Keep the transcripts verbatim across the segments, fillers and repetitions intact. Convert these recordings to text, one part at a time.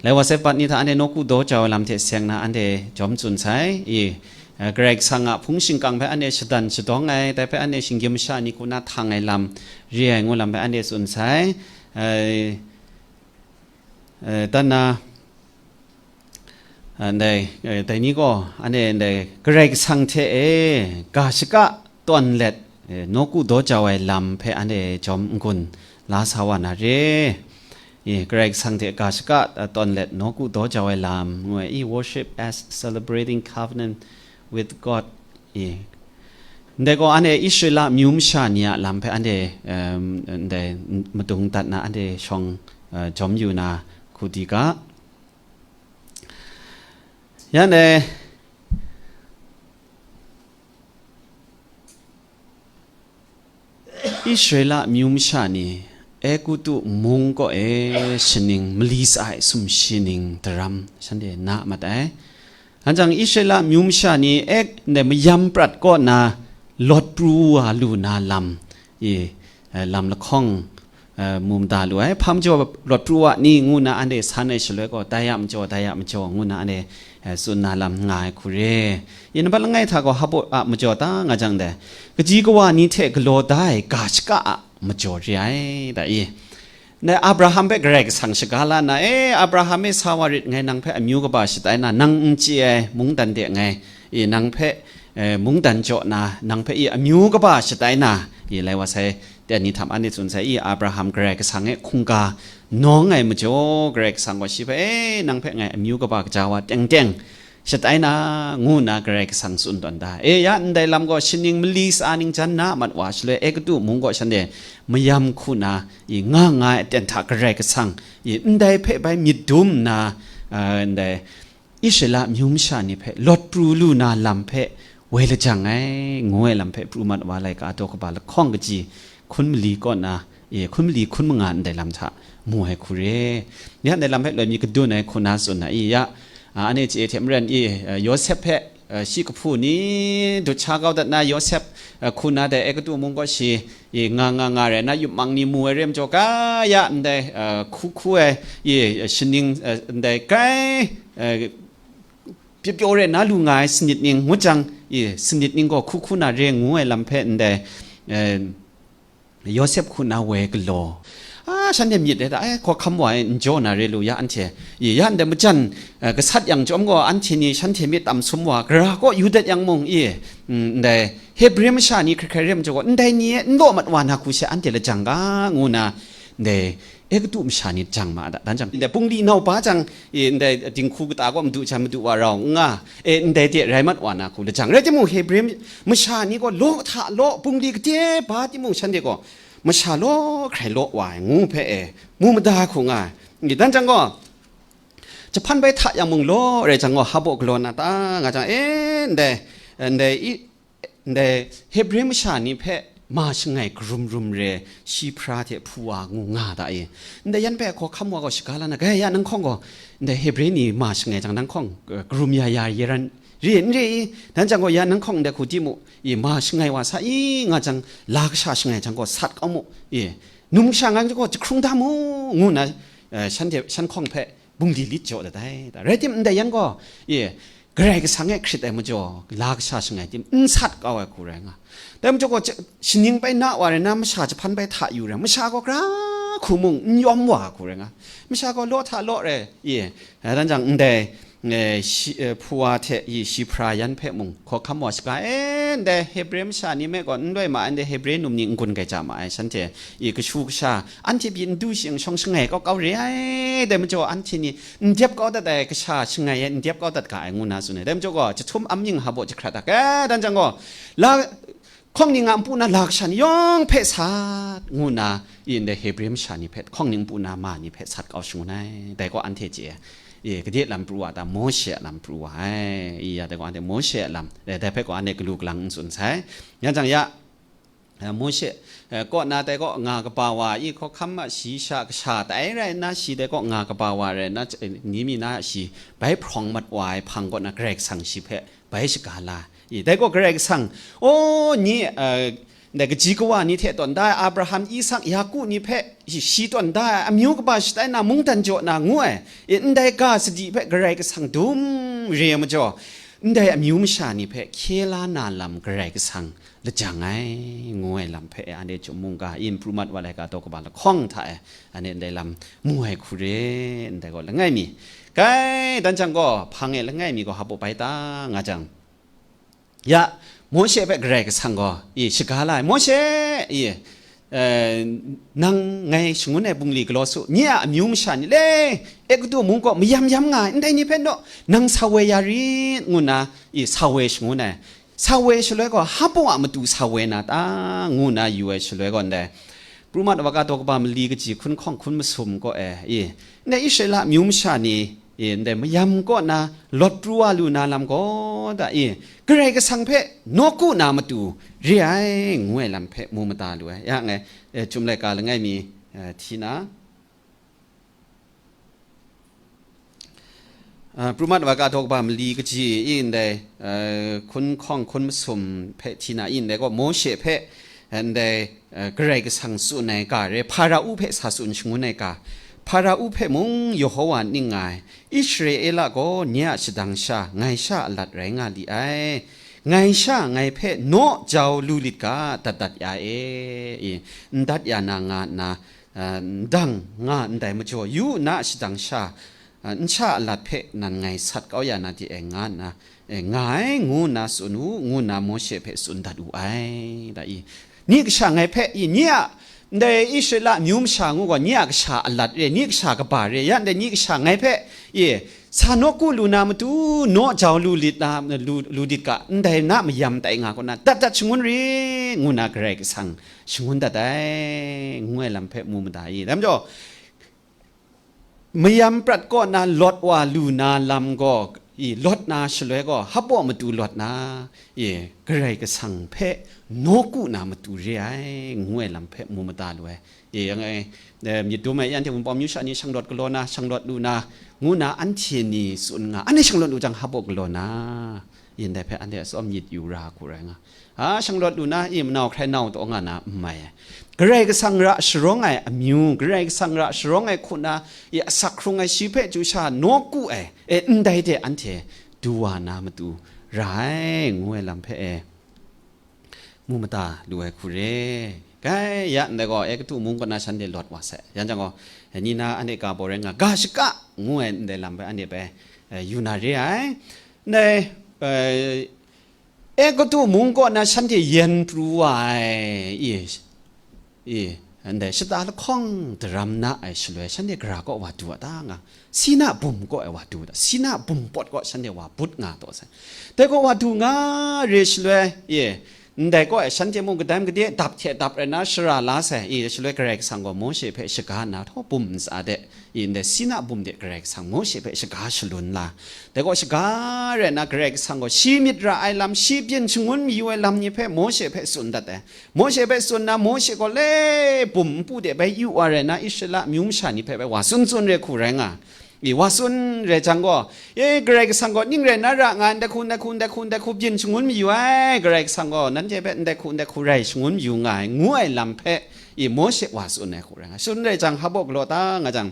Lai wa sai pat ni hta anhte nawku daw jau ai lam hte seng na anhte jawm tsun sai. I, eh, Karai Kasang a hpung shingkang hpe anhte shadan shadawng ai, dai hpe anhte shinggyim masha ni hku na htang ai lam, re ai ngu lam hpe anhte tsun sai. Eh, eh, dan na, eh, ndai, eh, dai ni gaw, anhte ndai Karai Kasang hte e ga shaka tawn let, eh, nawku daw jau ai lam hpe anhte jawm n-gun la sa wa na re. Eh, Karai Kasang hte ga shaka, eh, tawn let nawku daw jau ai lam, ngu ai, i, worship as celebrating covenant with God. Eh, ndai gaw anhte Israela amyu masha ni a lam hpe anhte, em, ndai madung dat na anhte shawng, eh, jawm yu na hku di ga. Ya ndai, Israela amyu masha ni Egutu mung kaw e shaning mali tsa ai sumshi ning daram shanhte na mat ai. Anhte Israela amyu masha ni ek ndai mayam prat kaw na lawt pru wa lu na lam, i, eh, lam lahkawng, eh, mu mada lu ai. Hpa majaw lawt pru wa ni ngu na anhte san ai shaloi gaw, dai a majaw, dai a majaw ngu na anhte, eh, tsun na lam nga ai hku re. I, nambat langai hta gaw hpaw a majaw ta nga jang dai, kaji kawa ni hte galaw da ai ga shaka a majaw re ai, da i. Ndai Abraham hpe Karai Kasang shaga la nna, "E, Abraham e, sa wa rit, ngai nang hpe amyu kaba shatai na, nang n chye ai mungdan de ngai, e, nang hpe, e, mungdan jaw na, nang hpe, e, amyu kaba shatai na, e, lai wa sai, teng ni htam anhte tsun sai, e, Abraham Karai Kasang e hkungga nawng ai majaw, Karai Kasang gaw shi hpe, e, nang hpe ngai amyu kaba kaja wa teng teng shatai na, ngu nna Karai Kasang tsun tawn da. E, ya ndai lam gaw shaning mali tsa ning jan na mat wa shaloi, Egutu mung gaw shanhte mayam hku na, i, nga nga ai aten hta Karai Kasang, i, ndai hpe bai myit dum nna, a, ndai Israela amyu masha ni hpe lawt pru lu na lam hpe woi lajang ai, ngu ai lam hpe pru mat wa laika daw kaba lahkawng kaji hkun mali kaw na, e, hkun mali hkun manga ndai lam hta mu ai hku re. Ya ndai lam hpe loi mi kadun ai hku na tsun na i, ya, a, anhte chye hte maren i, e, Yawsep hpe, e, shi kahpu ni dut sha kau dat na Yawsep, e, hku na dai Egutu mung kaw shi, i, nga nga nga rai na, yupmang ni mu ai re majaw, kaya ndai, e, hku hku ai, i, shaning, e, ndai kai, e, pyaw pyaw rai na lu nga ai sanit ning ngut jang, i, sanit ning gaw hku hku na re ngu ai lam hpe ndai, e, Yawsep hku na woi galaw. A, shanhte myit ai hta, ai, hkawhkam wa e n jaw na re lu, ya anhte, i, ya ndai majan, e, gasat yang chyawm gaw, anhte ni shanhte myit tam sum wa, gara kaw yu dat yang mung, i, mm, ndai Hebre masha ni hkrai hkrai re majaw gaw, ndai ni e n law mat wa na hku she anhte lajang ga, ngu na, ndai Egutu masha ni jang ma da, dan jang, ndai bungli nau ba jang, e, ndai dinghku kata gaw madu jan madu wa rau n nga, e, ndai de rai mat wa na hku lajang. Rai timung, Hebre masha ni gaw law hta law, bungli gade ba timung, shanhte gaw masha law hkrai law wa ai ngu hpe, e, mu mada hku nga ai. Ndai dan jang gaw, jahpan bai hta yang mung law rai jang gaw, hpaw galaw na ta nga jang, e, ndai, ndai i, ndai Hebre masha ni hpe ma shangai karum rum re, shi hpra hte hpu wa ngu nga da e. Ndai yan hpe hkawhkam wa gaw shaga la na, "Gaya, nang hkawng gaw ndai Hebre ni ma shangai jang, nang hkawng, eh, karum ya ya ye ran re n re i? Dan jang gaw, ya nang hkawng ndai hku di mu i, ma shangai wa sa i, nga jang, la kasha shangai jang gaw, sat kau mu i, num kasha nga jang gaw, jahkrung da mu," ngu nna, eh, shanhte, shan hkawng hpe bungli lit jaw dat ai. Rai timung, ndai yan gaw, i, Karai Kasang e hkrit ai majaw, la kasha shangai tim n sat kau ai hku rai nga. Dai majaw gaw, shaning bai na wa rai na, masha jahpan bai hta yu rai, masha gaw gara hku mung n yawm wa ai hku rai nga. Masha gaw law hta law rai, i, dan jang ndai, e, shi, e, hpu wa hte i, shi hpra yan hpe mung hkawhkam wa shaga, e, ndai Hebre masha ni me gaw, n loi ma ai, ndai Hebre num ni n-gun gaja ma ai, shanhte i, kashu kasha, anhte pyi n du shing shawng shangai kau kau re ai, dai majaw anhte ni n dep kau dat ai kasha shangai e n dep kau dat ga ai ngu na tsun ai. Dai majaw gaw, jahtum amying hpaw jahkrat ai, dan jang gaw, la, hkawng ning a npu na la kasha ni yawng hpe sat ngu na, i, ndai Hebre masha ni hpe hkawng ning npu na ma ni hpe sat kau shangun ai. Dai gaw anhte chye ai, i, gade lam pru wa ta, Mawshe a lam pru wa ai, i, ya, dai gaw anhte Mawshe a lam, eh, dai hpe gaw anhte galu galang n tsun sai. Yan jang ya, eh, Mawshe, eh, kaw na dai gaw nga kaba wa i, hkawhkam a shayi sha kasha tai rai nna, shi dai gaw nga kaba wa rai nna, eh, ni mi na shi bai hprawng mat wa ai hpang kaw na, Karai Kasang shi hpe bai shaga la i, dai gaw Karai Kasang, o, nye, eh, Ndai kaji kawa ni hte tawn da ai Abraham, Isak, Yaku ni hpe shi, shi tawn da ai amyu kaba shatai na mungdan jaw na ngu ai, e, ndai ga sadi hpe Karai Kasang dum re ai majaw, ndai amyu masha ni hpe hkye la na lam Karai Kasang lajang ai, ngu ai lam hpe, e, anhte chyum mungga, e, pru mat wa laika daw kaba lahkawng hta e, anhte ndai lam mu ai hku re, ndai gaw langai mi. Kai, dan jang gaw, hpang e langai mi gaw hpa baw bai ta, nga jang, ya, Mawshe hpe Karai Kasang gaw, e, shaga la ai, Mawshe, e, e, nang ngai shangun ai bungli galaw su, nye a amyu masha ni le, Egutu mung kaw mayam yam nga ai, ndai ni hpe naw, nang sa woi ya rit, ngu nna, e, sa woi shangun ai. Sa woi shaloi gaw, hpa baw a matu sa woi na ta, ngu nna yu ai shaloi gaw, ndai pru mat wa ka daw kaba mali kaji hkun hkawng hkun masum kaw e, e, ndai Israela amyu masha ni, e, ndai mayam kaw na lawt pru wa lu na lam gaw da, e, Karai Kasang hpe nawku na matu re ai, ngu ai lam hpe mu mada lu ai. Ya ngai, e, Chyum laika langai mi, e, hti na, a, pru mat wa ka daw kaba mali kaji, e, ndai, e, hkun hkawng hkun masum hpe hti na, e, ndai gaw Mawshe hpe, e, ndai, e, Karai Kasang tsun ai ga re, Hparau hpe sa tsun shangun ai ga, Hparau hpe mung Yehowa ning nga ai, Israela gaw nye a shadang sha, ngai sha alat rai nga li ai. Ngai sha ngai hpe naw jau lu lit ga, dat dat ya e, e, n dat ya na nga nna, a, ndang nga ndai majaw, yu u, na a shadang sha, a, n sha alat hpe nan ngai sat kau ya na de ai, nga nna, e, nga ai, ngu nna tsun u, ngu nna Mawshe hpe tsun dat wu ai, da i. Ni kasha ngai hpe, i, nye a, ndai Israela amyu masha ngu gaw, nye a kasha alat re, nye kasha kaba re, ya ndai ni kasha ngai hpe, i, sa nawku lu na matu, naw jau lu lit na, lu, lu dit ga, ndai na mayam tai nga kaw na, dat dat shangun rit, ngu nna Karai Kasang shangun dat ai, ngu ai lam hpe mu mada i. Dai majaw, mayam prat kaw na lawt wa lu na lam gaw, i, lawt na shaloi gaw, hpa baw matu lawt na, i, Karai Kasang hpe nawku na matu re ai, ngu ai lam hpe mu mada lu ai. I, yang ai, e, myit dum ai, anhte Wunpawng amyu sha ni shanglawt galaw na, shanglawt lu na, ngu na anhte ni tsun nga, anhte shanglawt lu jang, hpa baw galaw na, i, ndai hpe anhte atsawm myit yu ra hku rai nga. A, shanglawt lu na, i, manau hkrai nau taw nga na n mai ai. Karai Kasang ra sharawng ai amyu, Karai Kasang ra sharawng ai hku na, i, asak hkrung ai shi hpe chyu sha nawku ai, e, ndai de anhte du wa na matu ra ai, ngu ai lam hpe, e, mu mada lu ai hku re. Kai, ya ndai gaw, Egutu mung kaw na shanhte lawt wa sai. Yan jang gaw, e, ni na anhte ga baw rai nga, ga shaka, ngu ai ndai lam hpe anhte bai, e, yu na re ai. Ndai, e, Egutu mung kaw na shanhte yen pru wa ai, i, i, ndai shata lahkawng daram na ai shaloi, shanhte gara kaw wa du a ta nga, Sina bum kaw ai wa du da, Sina bum pawt kaw shanhte wa but nga taw sai. Dai kaw wa du nga re shaloi, i, ndai kaw e shanhte mung kadam kade dap hte dap rai na shara la sai, i, shaloi Karai Kasang gaw Mawshe hpe shaga nna, htaw bum ntsa de, i, ndai Sina bum de Karai Kasang Mawshe hpe shaga shalun la. Dai gaw shaga rai nna Karai Kasang gaw shi myit ra ai lam, shi byin shangun mayu ai lam ni hpe Mawshe hpe tsun dat ai. Mawshe hpe tsun nna, Mawshe gaw le bum npu de bai yu wa rai nna, Israela amyu masha ni hpe bai wa tsun tsun re hku rai nga. I, wa tsun rai jang gaw, e, Karai Kasang gaw ning rai na ra nga ai, ndai hku, ndai hku, ndai hku, ndai hku byin shangun mayu ai, Karai Kasang gaw nanhte hpe ndai hku, ndai hku rai shangun mayu nga ai, ngu ai lam hpe, i, Mawshe wa tsun ai hku rai nga. Tsun rai jang, hpa baw galaw ta nga jang,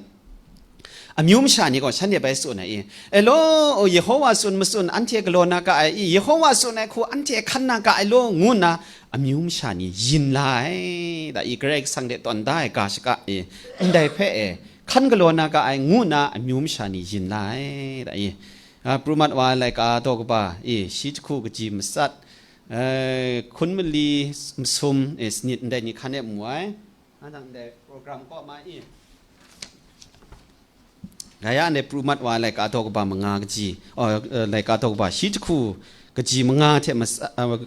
amyu masha ni gaw shanhte bai tsun ai i, e law, Yehowa tsun matsun anhte galaw na ga ai i, Yehowa tsun ai hku anhte hkan na ga ai law, ngu nna amyu masha ni yin la ai. Da i, Karai Kasang de tawn da ai ga shaka i, ndai hpe e, hkan galaw na ga ai, ngu nna amyu masha ni yin la ai. Da i, a, pru mat wa ai laika daw kaba i, shi jahku kaji matsat, e, hkun mali masum, e, sanit ndai ni hkan e mu ai. Anang ndai program kaw ma i. Gaya ndai pru mat wa ai laika daw kaba manga kaji, oh, eh, laika daw kaba shi jahku kaji manga hte masa-, eh,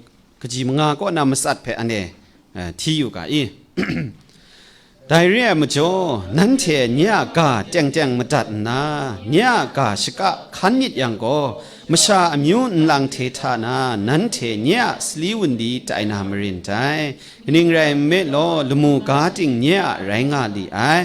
kaji manga kaw na matsat hpe anhte, eh, hti yu ga i. Dai re ai majaw, nanhte nye a ga teng teng madat nna, nye a ga shaka hkan myit yang gaw, masha amyu nlang hte hta na nanhte nye a sali wunli tai na marin dai. Kaning rai nme law, lamu ga ting nye a rai nga li ai.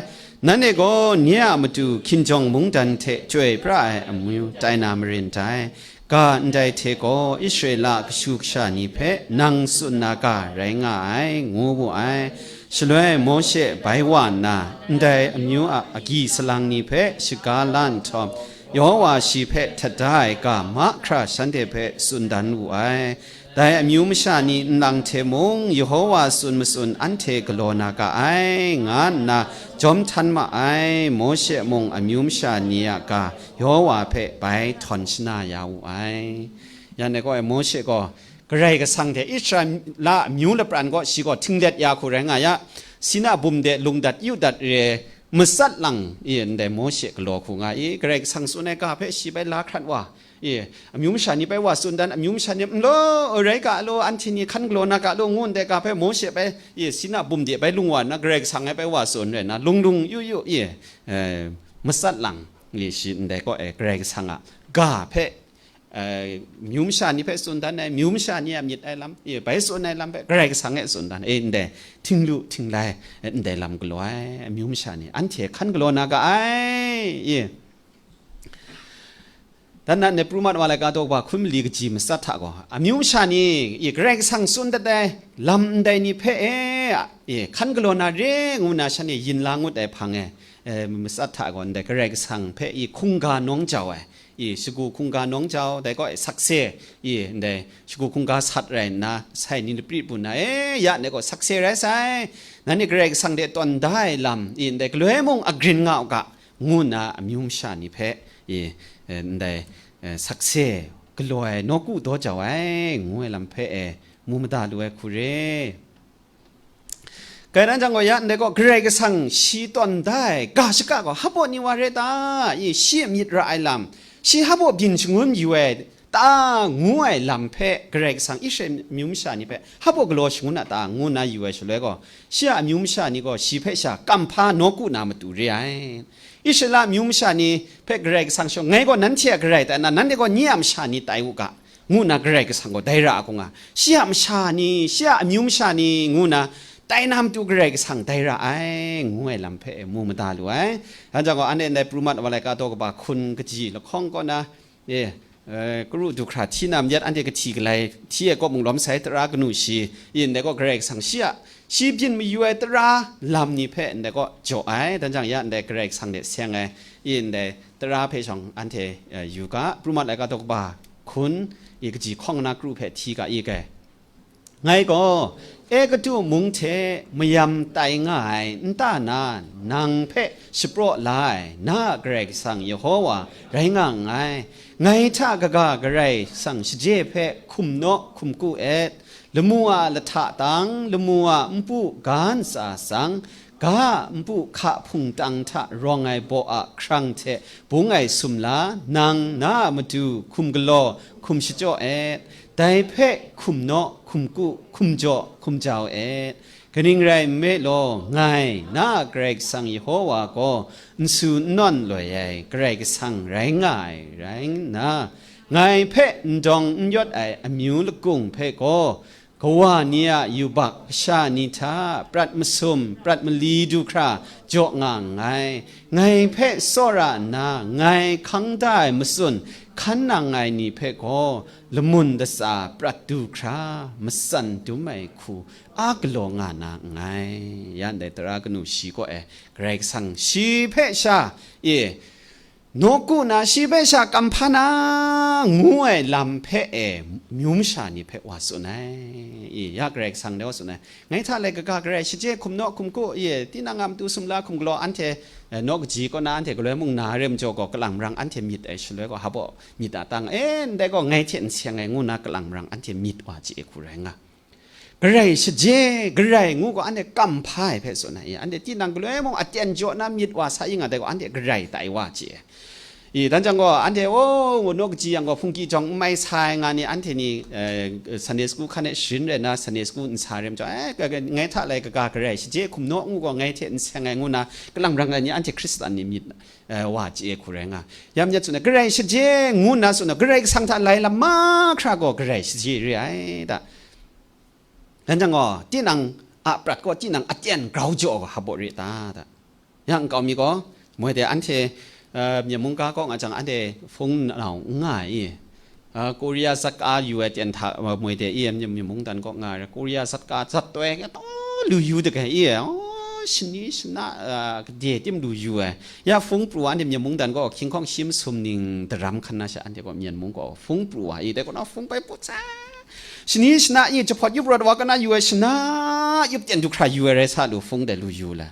Nanhte gaw nye a matu hkinjawng mungdan hte chyoi pra ai amyu tai na marin dai. ga ndai hte gaw Israela kashu kasha ni hpe nang tsun na ga rai nga ai, ngu wu ai. Shaloi Mawshe bai wa nna, ndai amyu a agyi salang ni hpe shaga la nhtawm, Yehowa shi hpe htat da ai ga mahkra shanhte hpe tsun dan wu ai. Dai amyu masha ni nlang hte mung Yehowa tsun matsun anhte galaw na ga ai, nga nna jawm htan ma ai. Mawshe mung amyu masha ni a ga Yehowa hpe bai htawn shana ya wu ai. Yan e gaw, Mawshe gaw Karai Kasang hte Israela amyu lapran gaw shi gaw htinglet ya hku rai nga ya, Sina bum de lung dat yu dat re, matsat lang, i, ndai Mawshe galaw hku nga i, Karai Kasang tsun ai ga hpe shi bai la hkrat wa, i, amyu masha ni bai wa tsun dan, amyu masha ni, "Nlo, rai ga lo, anhte ni hkan galaw na ga lo," ngu ndai ga hpe Mawshe bai, i, Sina bum de bai lung wa nna, Karai Kasang e bai wa tsun rai nna, lung lung yu yu, i, eh, matsat lang, i, shi ndai gaw, eh, Karai Kasang a ga hpe, eh, myu masha ni hpe tsun dan ai, myu masha ni a myit ai lam, i, bai tsun ai lam hpe Karai Kasang e tsun dan ai, ndai htinglu htinglai, eh, ndai lam galaw ai, myu masha ni anhte hkan galaw na ga ai, i. Dan na ne pru mat wa laika daw kaba hkun mali kaji matsat hta gaw, amyu masha ni, i, Karai Kasang tsun dat ai lam ndai ni hpe e, i, hkan galaw na re ngu na shan e yin la ngut ai hpang e, eh, matsat hta gaw, ndai Karai Kasang hpe, i, hkungga nawng jau ai, i, shagu hkungga nawng jau, dai gaw, i, sakse, i, ndai shagu hkungga sat rai nna, sai ni lapri bun na, e, ya ndai gaw sakse rai sai, nanhte Karai Kasang de tawn da ai lam, i, ndai galoi mung agrin nga u ga, ngu nna amyu masha ni hpe, i, e, ndai, e, sakse galaw ai, nawku daw jau ai, ngu ai lam hpe, e, mu mada lu ai hku re. Kai ran jang gaw, ya ndai gaw, Karai Kasang shi tawn da ai ga shaka gaw, hpa baw ni wa re ta? I, shi a myit ra ai lam, shi hpa baw byin shangun yu ai ta, ngu ai lam hpe, Karai Kasang Israela myu masha ni hpe hpa baw galaw shangun a ta, ngu nna yu ai shaloi gaw, shi a amyu masha ni gaw shi hpe sha kamhpa nawku na matu re ai. Israela myu masha ni hpe Karai Kasang shawng, "Ngai gaw nanhte a Karai tai na, nanhte gaw nye a masha ni tai u ga," ngu nna Karai Kasang gaw dai ra a hku nga. Shi a masha ni, shi a amyu masha ni, ngu nna tai na matu Karai Kasang dai ra ai, ngu ai lam hpe mu mada lu ai. Yan jang gaw, anhte ndai pru mat wa laika daw kaba hkun kaji lahkawng kaw na, e, e, karu du hkra hti na myit, anhte kahti galai hti ai kaw mung lawm sai, tara kanu shi, i, ndai gaw Karai Kasang shi a, shi byin mayu ai tara lam ni hpe ndai gaw jaw ai. Dan jang ya ndai Karai Kasang de seng ai, i, ndai tara hpe shawng anhte, e, yu ga, pru mat laika daw kaba hkun, i, kaji hkawng na kru hpe hti ga, i, kai. Ngai gaw, Egutu mung hte mayam tai nga ai nta na nang hpe shapraw la ai na a Karai Kasang Yehowa rai nga nngai. Ngai hta kaga Karai Kasang shaje hpe hkum naw hkum ku et, lamu a lahta tang, lamu a npu ga ntsa tsang, ga a npu hka hpungtang hta rawng ai baw a hkrang hte bung ai sumla, nang na a matu hkum galaw, hkum shachyaw et. Dai hpe hkum naw, hkum ku, hkum jaw, hkum jau et. Kaning rai nme law, ngai, na a Karai Kasang Yehowa gaw nsu n nawn loi ai Karai Kasang rai nga ai rai nna, ngai hpe n dawng n yawt ai amyu lakung hpe gaw, kawa ni a yubak kasha ni hta prat masum, prat mali du hkra jaw nga nngai. Ngai hpe tsawra nna, ngai hkang da ai matsun hkan nang ai ni hpe gaw, lamun datsa prat du hkra, matsan dum ai hku a galaw nga na nngai. Ya ndai tara kanu shi kaw e, Karai Kasang shi hpe sha, e, nawku na, shi hpe sha kamhpa na ngu ai lam hpe e, myu masha ni hpe wa tsun ai. I, ya Karai Kasang de wa tsun ai. Ngai hta lai kaga Karai shaje hkum naw hkum ku, i, tinang a matu sumla hkum galaw anhte, e, naw kaji kaw na anhte galoi mung na re majaw gaw, kalang marang anhte myit ai shaloi gaw, hpa baw myit a tang, e, ndai gaw ngai hte n seng ai ngu na kalang marang anhte myit wa chye hku rai nga. Karai shaje, Karai ngu gaw anhte kamhpa ai hpe tsun ai, i, anhte tinang galoi mung aten jaw na myit wa sa i nga dai gaw, anhte Karai tai wa chye. I, dan jang gaw, anhte, o, ngu naw kaji yang gaw, hpungki jawng n mai sa ai nga ni, anhte ni, eh, Sunday school hkan e sharin rai nna, Sunday school n sa re majaw, eh, ka, ka, ngai hta lai kaga Karai shaje hkum naw ngu gaw, ngai hte n seng ai ngu na, kalang marang ai ni, anhte Hkristan ni myit, eh, wa chye hku rai nga. Yam yat tsun ai, Karai shaje ngu nna tsun ai, Karai Kasang hta lai lam mahkra gaw, Karai shaje re ai ta. Dan jang gaw, tinang a prat gaw, tinang aten grau jaw gaw, hpa baw re ta, ta. Ya nkau mi gaw, moi de anhte, eh, myen mungga kaw nga jang, anhte hpung nau n nga ai i? A, Korea zatka yu ai ten hta, a, moi de i, myi mungdan kaw nga ai, Korea zatka zat toi nga taw lu yu de ga i, aw, shani shana, a, gade tim lu yu ai. Ya hpung pru wa, anhte myi mungdan kaw hkying hkawng shi masum ning daram hkan na sha, anhte kaw Myen mung kaw hpung pru wa i, dai kaw na hpung bai put sa. Shani shana i, jahpawt yup rawt wa ka na yu ai shana, yup ten du hkra yu ai rai sa lu, hpung dai lu yu la.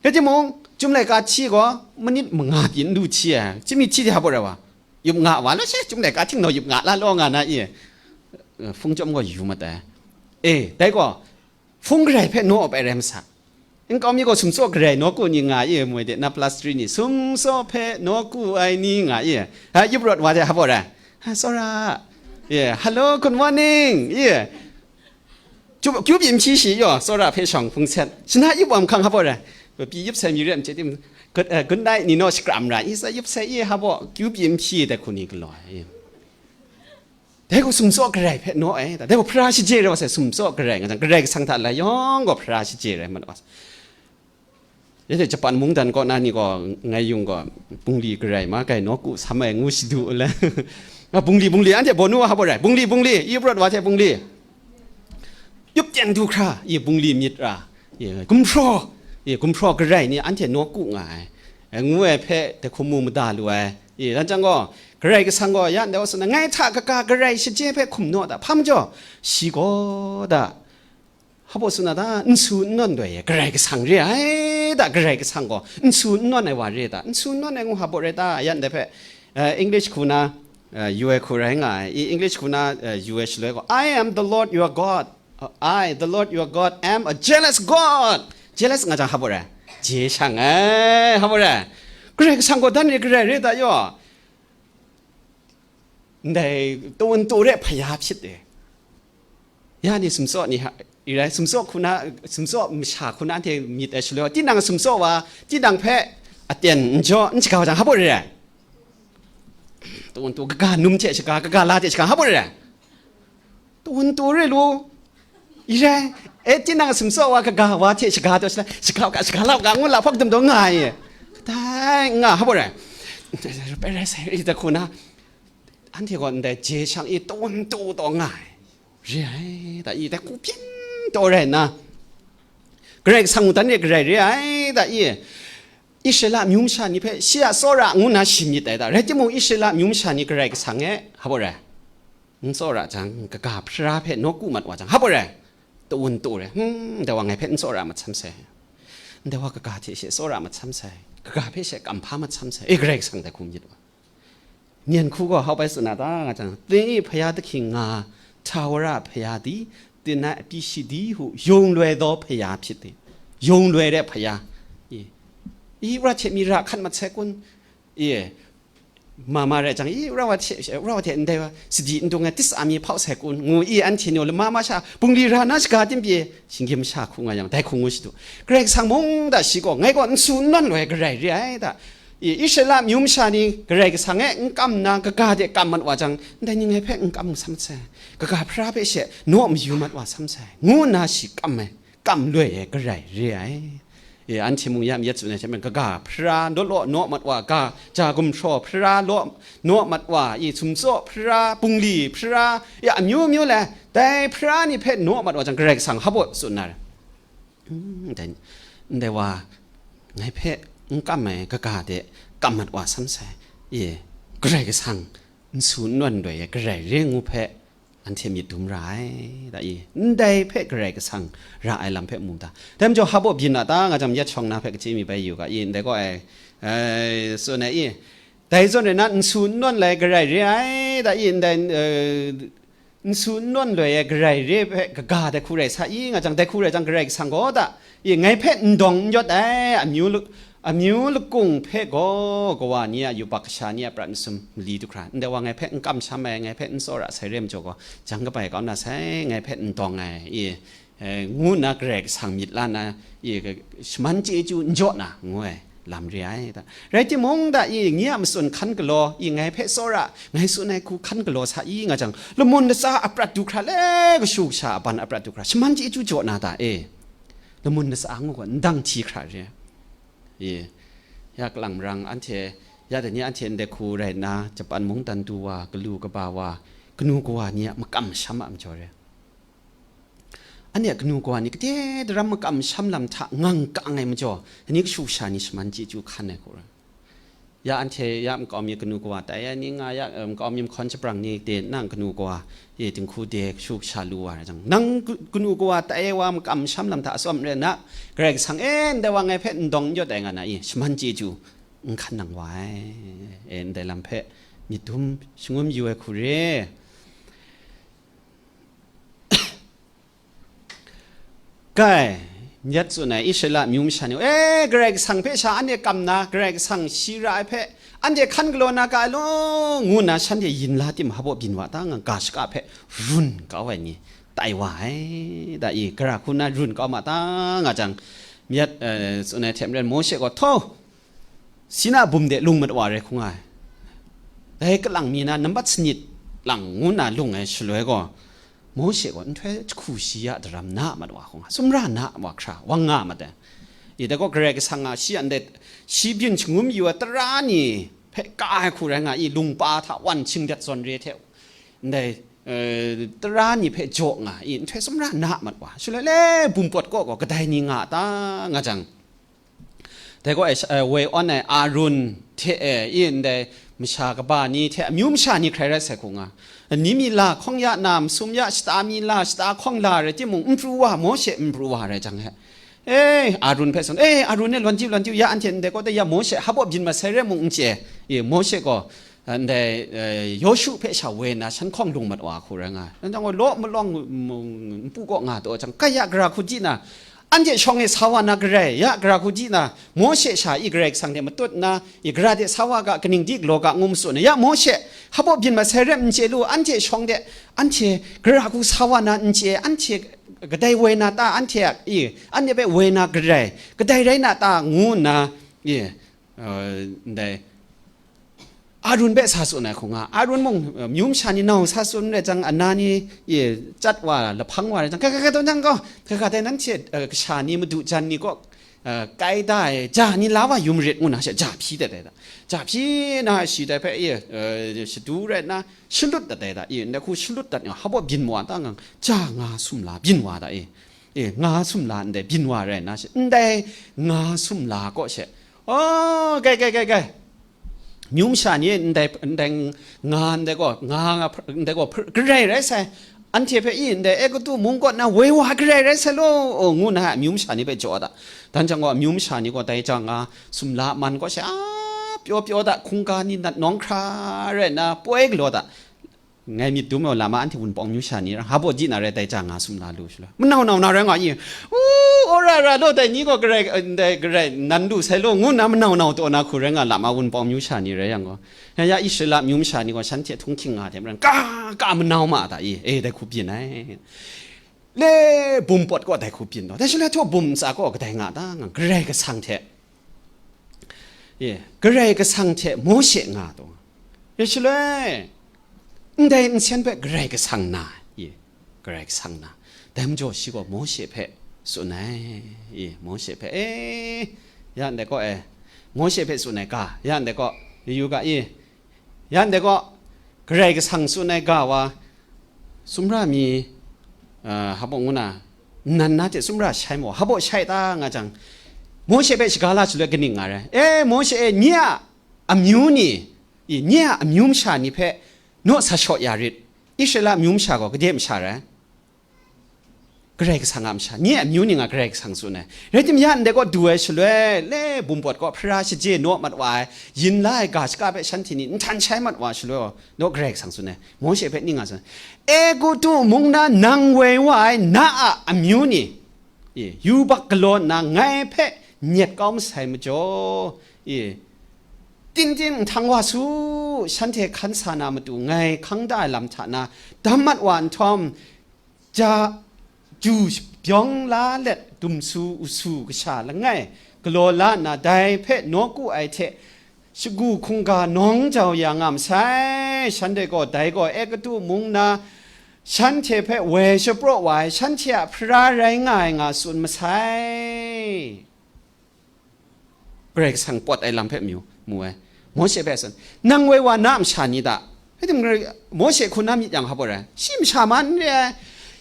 Rai timung, Chyum laika hti gaw, manit manga pyi n du hti ai, chyum mi hti de hpa rai wa. Yup nga wa, lo she, Chyum laika hti naw yup nga la law nga na i, eh, hpung chyawm gaw yu mat ai. E, dai gaw, hpung garai hpe naw ap ai rai masa. Nkau mi gaw sumtsaw garai nawku ni nga i, moi de na plus three ni, sumtsaw hpe nawku ai ni nga i, ha, yup rawt wa de hpa rai. Ha, tsawra. Yeah, hello, good morning. Yeah. Kyu, kyu byin hpyi shi yaw, tsawra hpe shawng hpung set. Shana yup wa mahkang hpa rai. Pyi yup sai mi re ai machye tim, good, eh, good night ni naw shakram ra. I sa yup sai i hpa, kyu byin hpyi dai hku ni galaw ai. Dai gaw sumtsaw garai hpe naw ai. Dai gaw hpara shaje rai wa sai, sumtsaw garai nga jang, Karai Kasang hta lai yawng gaw hpara shaje rai mat wa sai. Anhte Japan mungdan kaw na ni gaw, ngai yung gaw, bungli garai ma, gai nawku sam ai ngu shadu le. Nga bungli, bungli, anhte bawnu hpa rai, bungli, bungli, i prat wa hte bungli. Yup ten du hkra, i bungli myit ra, i gumhpraw, i gumhpraw garai ni anhte nawku nga ai, ngu ai hpe dai hku mu mada lu ai. I, dan jang gaw, Karai Kasang gaw ya ndai wa tsun ai, ngai hta kaga garai shaje hpe hkum naw da, hpa majaw, shi gaw da, hpa tsun ai ta, n su n nawn ai Karai Kasang re ai da, Karai Kasang gaw n su n nawn ai wa re da, n su n nawn ai ngu hpa re da, yan dai hpe, eh, English hku na, eh, yu ai hku rai nga ai, i English hku na, eh, yu ai shaloi gaw, "I am the Lord your God. Uh, I, the Lord your God, am a jealous God." Jealous nga jang hpa re? Je shang ai, hpa re? Karai Kasang gaw dan re garai re da yaw. Ndai tawun taw re hpaya hpyit e. Ya ni sumtsaw ni hta, i rai, sumtsaw hku na, sumtsaw masha hku na anhte myit ai shaloi, tinang sumtsaw wa, tinang hpe aten n jaw, n shaga wa jang, hpa re ai? Tawun taw kaga num hte shaga, kaga la hte shaga, hpa re ai? Tawun taw re lu. I rai, e, tinang sumtsaw wa kaga wa hte shaga taw shalai, shaga ga, shaga lau ga, ngu la hpawk dum taw nga ai. Kadai nga, hpa re ai? Pai rai sai, i da hku na, anhte gaw ndai je shang i tawun taw taw nga ai. Re ai da i, dai hku byin taw rai nna, Karai Kasang mungdan re garai re ai da i, Israela amyu masha ni hpe shi a tsawra ngu nna shi myit ai da. Rai timung, Israela amyu masha ni Karai Kasang e, hpa re ai? N tsawra jang, kaga hpara hpe nawku mat wa jang, hpa re ai? Tawun taw re, hmm, ndai wa ngai hpe n tsawra mat sam sai. Ndai wa kaga hte she tsawra mat sam sai. Kaga hpe she kam hpa mat sam sai. E, Karai Kasang dai hku myit wa. Myen hku gaw hpa bai tsun na ta nga jang, သင်၏ ဘုရားသခင် ငါ ထာဝရဘုရားသည် သင်၌အပြစ်ရှိသည်ဟု ယုံလွယ်သောဘုရားဖြစ်သည်။ ယုံလွယ်တဲ့ဘုရား။ အင်း။ အီး ဝရချေမီးရခတ်မတ်ဆဲကွန်း။ အင်း။ မမရဲကြင် အီး ဝရဝတ်ချေ ဝရဝတ်ချေ အန်ဒဲဝါ စဒံ အန်ဒုံငယ် တစ္ဆာမီးဖောက်ဆဲကွန်း။ ငိုအီး အန်ချေညို လမမရှ ပုင်လီရာနာရှကာတင်ပြေ ရှင်ကင်မရှခုံငါយ៉ាង ဒဲခုံငိုရှိတု။ ဂရဲကဆံမုန်ဒၣ်ရှီကော ငဲကော နဆူနွၼ်လွဲဂရဲရဲ ဒၣ်။ အီး အီးရှရလမူမရှါနီ ဂရဲကဆံငဲ နကမ်နာ ကဂါဒဲကမ်မတ်ဝါយ៉ាង ဒဲညိုငဲဖဲ နကမ်ဆမ်ဆဲ ကဂါဖရါဖဲရှဲ နော့မယူမတ်ဝါဆမ်ဆဲ ငိုနာရှီကမ်မဲ ကမ်လွဲဂရဲရဲ အီး အန်ချေမုန်ယမ်ယက်စုနဲချေမဲ ကဂါဖရါ လော့လော့ နော့မတ်ဝါ ဂါ ဂျာဂုမ်ထြော်ဖရါ လော့ နော့မတ်ဝါ အီး ဆုမ်စော့ဖရါ ပုင်လီဖရါ အီး အမျိုးမျိုးလဲ ဒဲဖရါနီဖဲ နော့မတ်ဝါយ៉ាង ဂရဲကဆံဟဘို့စုနာ ဒဲ ဒဲဝါ ငဲဖဲ နကမ်မဲ ကဂါဒဲ ကမ်မတ်ဝါဆမ်ဆဲ အီး ဂရဲကဆံ နဆူနွၼ်လွဲဂရဲရင်းငူဖဲ အန်ချေမီတုမ်ရဲ ဒၣ်အီး ဒဲဖဲ ဂရဲကဆံ ရအိုင်လမ်ဖဲမူဒါ ဒဲမကျော်ဟဘို့ဘျင်းနာတာ ငါကြမ်ယက်ချောင်းနာဖဲကချေမီပဲယူက အီး ဒဲကောအဲ အဲ စုနဲအီး ဒဲစုနဲနာ နဆူနွၼ်လဲဂရဲရင်း ဒၣ်အီး ဒဲ အဲ နဆူနွၼ်လွဲဂရဲရင်းဖဲ ကဂါဒဲခူရဲဆါအီး ငါကြမ်ဒဲခူရဲကြမ် ဂရဲကဆံကောဒၣ် အီး ငဲဖဲ နဒေါင်ညွတ်အဲ အမျိုး အမျိုးလကုံဖဲကော ကဝါနီယ ယူပါကဆါနီယ ပြတ်နစုံလီတုခရၢ ဒဲဝါ ငဲဖဲ နကမ်ဆမ်မဲ ငဲဖဲ နစောရဆဲရဲမကျော်ကော ကြံကပိုင်ကောင်းနာဆဲ ငဲဖဲ နဒေါင်အဲ အီး အဲ ငူနာ ဂရဲကဆံမီးလၢနာ အီး ရှမန်ကျေးဇူး နကြော့နာ ငွဲ လမ်ရင်း ဒၣ် ရဲတိမုန်ဒၣ်အီး ငီးအမစွန်ခန်းကလော အီး ငဲဖဲစောရ ငဲစွန်အဲ ခူခန်းကလောဆါအီး ငါကြမ် လမုန်နစါအပြတ်တုခရၢလဲ ကရှူကဆါအပန်အပြတ်တုခရၢ ရှမန်ကျေးဇူး ကြော့နာဒၣ် အီး လမုန်နစါငူက နဒံထီခရၢရင်း အီး ယကလံမရံ အန်ချေ Ya dai ni anhte ndai hku rai nna, Japan mungdan du wa, galu kaba wa, kanu kawa ni a makam masham a majaw re. Anhte a kanu kawa ni kade daram makam masham lam hta ngang kang ai majaw, dai ni kashu kasha ni shaman chyeju hkan ai hku rai. Ya anhte ya makau mi kanu kawa tai ai ni nga, ya, eh, makau mi mahkawn shabrang ni de nang kanu kawa e dinghku de kashu kasha lu wa rai jang, nang ku-, kanu kawa tai ai wa makam masham lam hta atsawm rai na, Karai Kasang e ndai wa ngai hpe n dawng n yawt ai nga na i, shaman chyeju n hkan nang wa ai, e ndai lam hpe myit dum shangun yu ai hku re. Kai, myit tsun ai Israela amyu masha ni, e, Karai Kasang hpe sha anhte kam na, Karai Kasang shi ra ai hpe anhte hkan galaw na ga ai law, ngu nna shanhte yin la tim hpaw byin wa ta nga, ga shaka hpe run kau ai ni tai wa ai, da i, gara hku nna run kau ma ta nga jang, myit, eh, tsun ai hte maren Mawshe gaw, htaw, Sina bum de lung mat wa rai hkung ai. Dai kalang mi na nambat sanit lang ngu nna lung ai shaloi gaw, Mawshe gaw nhtoi jahku shi ya daram na mat wa hkung ai, sumra na wa hkra, wang nga mat ai. I dai gaw Karai Kasang a shi a ndai, shi byin shangun yu ai tara ni hpe ka ai hku rai nga i, lungpa hta wan shingdat zawn re hte ndai, eh, tara ni hpe jaw nga i, nhtoi sumra na mat wa. Shaloi le bum pawt kaw gaw kadai ni nga ta nga jang, dai gaw, eh, woi awn ai Arun hte e, i ndai masha kaba ni hte amyu masha ni hkrai rai sai hku nga. Ni mi la hkawng ya na, masum ya shata mi la, shata hkawng la rai timung, n pru wa, Mawshe n pru wa rai jang he, e, Arun hpe tsun, e, Arun e, lawn diu, lawn diu, ya anhte ndai kaw de ya Mawshe hpaw byin masai re mung n chye, i, Mawshe gaw, ndai, eh, Yawshu hpe sha woi nna shan hkawng lung mat wa hku rai nga ai. Nang jang gaw law malawng, mm, npu kaw nga taw jang, kai ya gara hku di na, anhte shawng e sa wa na garai, ya gara hku di na, Mawshe sha i Karai Kasang hte matut nna, i gara de sa wa ga, kaning di galaw ga, ngu matsun ai. Ya Mawshe, hpaw byin masai rem n chye lu, anhte shawng de, anhte gara hku sa wa na n chye, anhte kadai woi na ta, anhte a, i, anhte hpe woi na garai, kadai rai na ta, ngu nna, i, eh, ndai, Arun hpe sa tsun ai hku nga, Arun mung, eh, myu masha ni nau sa tsun rai jang, ana ni, e, chyat wa, lahpang wa rai jang, ga, ga, ga, taw jang gaw, ga, ga, dai nanhte, eh, kasha ni madu jan ni kaw, eh, kai da ai, ja ni la wa yu marit, ngu na she, ja hpyi dat ai da. Ja hpyi na shi dai hpe, e, eh, shadu rai nna, shalut dat ai da, e, ndai hku shalut dat nga, hpaw byin wa ta ngang, ja nga sumla byin wa da, e, e, nga sumla ndai byin wa rai nna she, ndai nga sumla kaw she, oh, kai, kai, kai, kai. Myu masha ni ndai, ndai nga, ndai gaw, nga, nga, ndai gaw, garai rai sai. Anhte hpe i ndai Egutu mung kaw na woi wa garai rai sai law, ngu na amyu masha ni hpe jaw da. Dan jang gaw, amyu masha ni gaw dai ja nga sumla man kaw she, a, pyaw pyaw da, hkungga ni nat nawng hkra rai nna poi galaw da. Ngai myit dum ai lam a, anhte Wunpawng myu sha ni rang, hpa baw ji na rai, dai ja nga sumla lu shaloi, manau nau na rai nga i, u, ora ra law, dai ni gaw garai, ndai garai nan lu sai law, ngu nna manau nau taw na hku rai nga lam a, Wunpawng myu sha ni rai yang gaw, ya, ya Israela myu masha ni gaw shanhte htunghking nga hte maren, ka, ka manau ma ta i, e, dai hku byin ai. Le bum pawt kaw dai hku byin taw, dai shaloi htaw bum ntsa kaw kadai nga ta nga, Karai Kasang hte, e, Karai Kasang hte Mawshe nga taw, ya shaloi, ndai nsen hpe Karai Kasang na, e, Karai Kasang na, dai majaw shi gaw Mawshe hpe tsun ai, e, Mawshe hpe, e, ya ndai kaw, e, Mawshe hpe tsun ai ga, ya ndai kaw, yu ga, e, ya ndai kaw, Karai Kasang tsun ai ga wa, sumra mi, a, hpa baw ngu na, nnan na hte sumra shai maw, hpa baw shai ta nga jang, Mawshe hpe shaga la shaloi kaning nga rai? E, Mawshe e, nye a amyu ni, i, nye a amyu masha ni hpe naw sa shaw ya rit. Israela amyu masha gaw gade masha rai? Karai Kasang a masha, nye a amyu ni nga Karai Kasang tsun ai. Rai timung, ya ndai kaw du ai shaloi, le bum pawt kaw hpara shaje naw mat wa ai, yin la ai ga shaka hpe shanhte ni nhtan shai mat wa ai shaloi, naw Karai Kasang tsun ai. Mawshe hpe ning nga tsun ai, Egutu mung na nang woi wa ai na a amyu ni, e, yubak galaw nna ngai hpe nyet kau masai majaw, e, ting ting nhtang wa su, shanhte hkan sa na matu ngai hkang da ai lam hta na dam mat wa nhtawm, ja, ju byawng la let dumsu usu kasha langai galaw la nna, dai hpe nawku ai hte shagu hkungga nawng jau ya nga masai. Shanhte gaw dai gaw Egutu mung na shanhte hpe woi shapraw wa ai, shanhte a hpara rai nga ai nga tsun masai. Karai Kasang pawt ai lam hpe mu, mu ai. Mawshe hpe tsun, nang woi wa na masha ni ta? Hkye tim Mawshe hku na myit yang hpa baw rai, shi masha ma n re ai,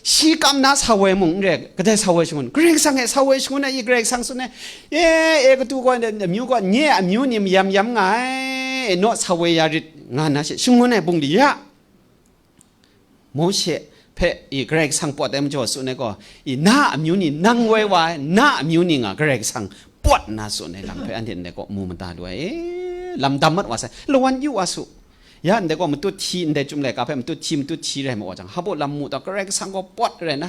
shi kam na sa woi mung n re, kadai sa woi shangun, Karai Kasang e sa woi shangun ai, i Karai Kasang tsun ai, e, Egutu gaw, amyu gaw, nye amyu ni mayam yam nga ai, e, naw sa woi ya rit, nga na she shangun ai bungli ya. Mawshe hpe i Karai Kasang pawt ai majaw tsun ai gaw, i na amyu ni nang woi wa ai, na amyu ni nga Karai Kasang pawt nna tsun ai lam hpe anhte ndai kaw mu mada lu ai, e, lam dam mat wa sai, lawan yu wa su. Ya ndai gaw matut hti, ndai Chyum Laika hpe matut hti, matut hti rai ma wa jang, hpa baw lam mu ta, Karai Kasang gaw pawt rai na,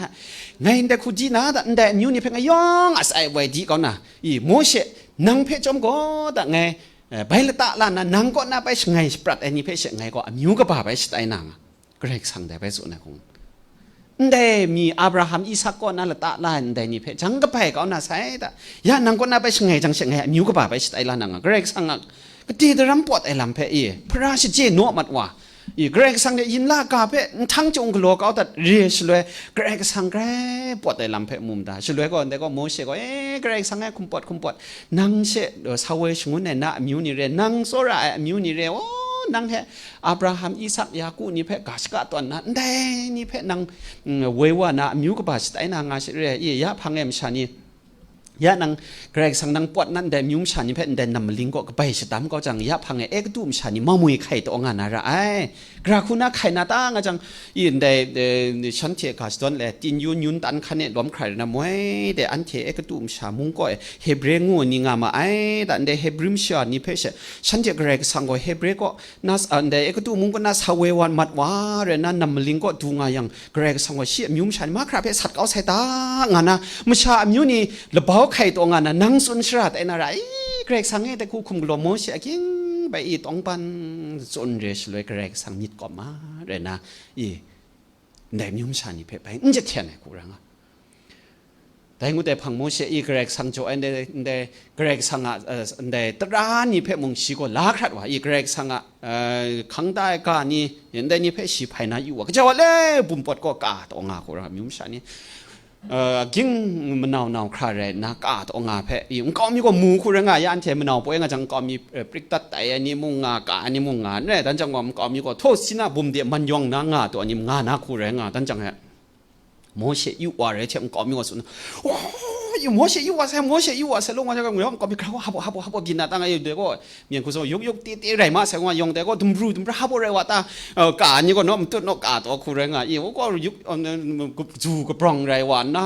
ngai ndai hku di na ta, ndai amyu ni hpe ngai yawng a sai woi di kau na, i Mawshe, nang hpe chyawm gaw ta ngai, eh, bai lata la nna, nang kaw na bai shangai shaprat ai ni hpe she ngai gaw amyu kaba bai shatai na nga. Karai Kasang dai bai tsun ai hkung. Ndai mi Abraham, Isak kaw na lata la ai ndai ni hpe jang kabai kau na sai ta. Ya nang kaw na bai shangai jang she ngai amyu kaba bai shatai la na nga. Karai Kasang a kade daram pawt ai lam hpe i, hpara shaje naw mat wa. I, Karai Kasang de yin la ga hpe nhtang chyung galaw kau dat re shaloi, Karai Kasang grai pawt ai lam hpe mu mada. Shaloi gaw, ndai gaw Mawshe gaw, e, Karai Kasang e, hkum pawt, hkum pawt, nang she, uh, sa woi shangun ai na amyu ni re, nang tsawra ai amyu ni re, o, nang he Abraham, Isak, Yaku ni hpe ga shaka tawn na, ndai ni hpe nang, mm, woi wa na amyu kaba shatai na nga she re, i, ya hpang e masha ni, ya nang, Karai Kasang nang pawt na ndai amyu masha ni hpe ndai nam maling kaw kabai shadam kau jang, ya hpang e Egutu masha ni mamui hkai taw nga na ra ai. Gara hku na hkai na ta nga jang, i ndai, eh, shanhte ga shadawn le, tin yun yun tan hkan e lawm hkrai na moi de, anhte Egutu masha mung kaw e Hebre ngu ai ni nga ma ai, da ndai Hebre masha ni hpe she, shanhte Karai Kasang gaw Hebre kaw na, ah, ndai Egutu mung kaw na sa woi wa mat wa rai na, nam maling kaw du nga yang, Karai Kasang gaw shi amyu masha ni mahkra hpe sat kau sai ta, nga na, masha amyu ni labau hkai taw nga na, nang tsun shara tai na ra, i, Karai Kasang e, dai hku hkum galaw Mawshe akying bai i tawngban tsun re shaloi, Karai Kasang myit kawp ma rai na, i, ndai amyu masha ni hpe bai n jahten ai hku ra nga. Dai ngut ai hpang Mawshe i Karai Kasang jaw ai ndai, ndai Karai Kasang a, eh, ndai tara ni hpe mung shi gaw la hkrat wa, i Karai Kasang a, eh, hkang da ai ga ni, ndai ni hpe shi hpai na yu wa, kajau a le bum pawt gaw ka taw nga hku ra, amyu masha ni, eh, ging manau nau hkra rai nna ka taw nga hpe, i nkau mi gaw mu hku rai nga, ya anhte manau poi nga jang, nkau mi, eh, prik dat tai ai ni mung nga, ka ai ni mung nga, n rai, dan jang gaw nkau mi gaw htaw si na bum de man yawng na nga taw ni nga na hku rai nga, dan jang e, Mawshe yu wa rai hte nkau mi gaw tsun, "Wa, yu, Mawshe yu wa sai, Mawshe yu wa sai," long wa jang, nkau mi, "Hpa baw, hpa baw, hpa baw, byin na ta nga yu de gaw, myen hku zaw, yuk yuk te te rai ma sai," wa yawng de gaw, dumbru dumbra hpa baw rai wa ta, eh, ka ni gaw naw matut naw ka taw hku rai nga, i, wa gaw yuk, eh, gup ju kabrawng rai wa nna,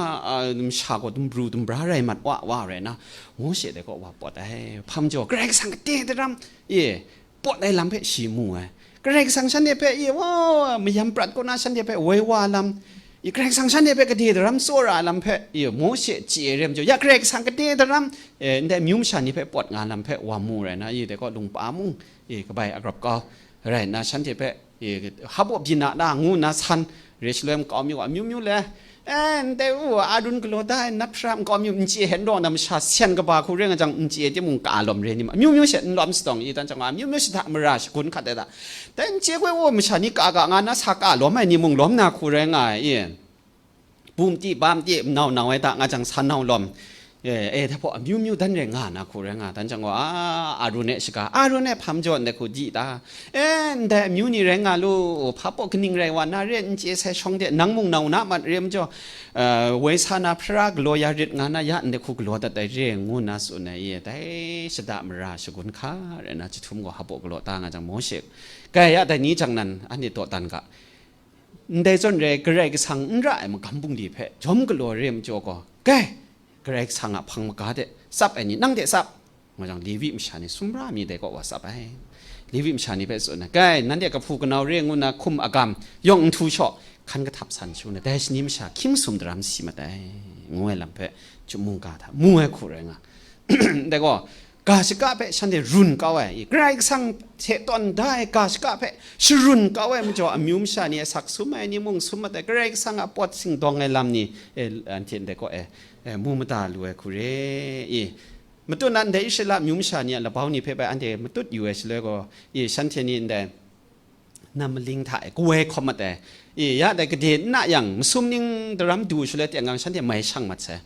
eh, masha gaw dumbru dumbra rai mat wa, wa rai na, Mawshe de gaw wa pawt ai, hpa majaw, Karai Kasang kade daram, i, pawt ai lam hpe shi mu ai. Karai Kasang shanhte hpe, i, wa, mayam prat kaw na shanhte hpe woi wa lam, i, Karai Kasang shanhte hpe kade daram tsawra ai lam hpe, i, Mawshe chye ai re majaw, ya Karai Kasang kade daram, e, ndai amyu masha ni hpe pawt nga lam hpe wa mu rai na, i, dai gaw lungpa mung, i, kabai agrap kau rai nna, shanhte hpe, i, hpa baw byin na, ngu nna san re shaloi, nkau mi gaw amyu myu le, e, ndai u, Arun galaw da ai nat hpra nkau mi n chye hte n rawng na, masha sian kaba hku rai nga jang, n chye timung ka lawm re ni ma, amyu myu she n lawm sadawng, i, dan jang, amyu myu shada mara shagun hkat ai ta. Dai n chye hkoi u, masha ni ka ga nga na sa ka lawm ai ni mung lawm na hku rai nga ai, i. Bum ti, bam ti, nau nau ai ta nga jang, sa nau lawm, e, e, hta hpaw amyu myu dan rai nga na hku rai nga, dan jang gaw, a, Arun e shaga, Arun e hpa majaw ndai hku di ta, e, ndai amyu ni rai nga lu, hpa baw kaning rai wa na re, n chye sai shawng de, nang mung nau na mat re majaw, e, woi sa na hpara galaw ya rit nga na, ya ndai hku galaw dat ai re, ngu nna tsun ai, i, dai shada mara shagun hka rai na, jahtum gaw hpa baw galaw ta nga jang, Mawshe, kai ya, dai ni jang nan, anhte dawdan ga, ndai zawn rai, Karai Kasang n ra ai magam bungli hpe jawm galaw re majaw gaw, kai, Karai Kasang a hpang maga de tsap ai ni, nang de tsap, nga jang, Levi masha ni, sumra mi dai kaw wa tsap ai. Levi masha ni hpe tsun ai, kai, nanhte kahpu kanau re ngu na hkum agam yawng n htu shaw, hkan kahtap san shu na, dai shani masha hkying sum daram si mat ai, ngu ai lam hpe, Chyum mungga hta mu ai hku rai nga. Dai gaw, ga shaka hpe shanhte run kau ai, i, Karai Kasang hte tawn da ai ga shaka hpe sharun kau ai majaw, amyu masha ni asak sum ai ni mung sum mat ai, Karai Kasang a pawt singdawng ai lam ni, e, anhte ndai kaw e, e, mu mada lu ai hku re, i. Matut na ndai Israela amyu masha ni a labau ni hpe bai anhte matut yu ai shaloi gaw, i, shanhte ni ndai nam maling hta e kawoi hkawm mat ai. I, ya dai gade n na yang, masum ning daram du shaloi teng gang shanhte mai shang mat sai.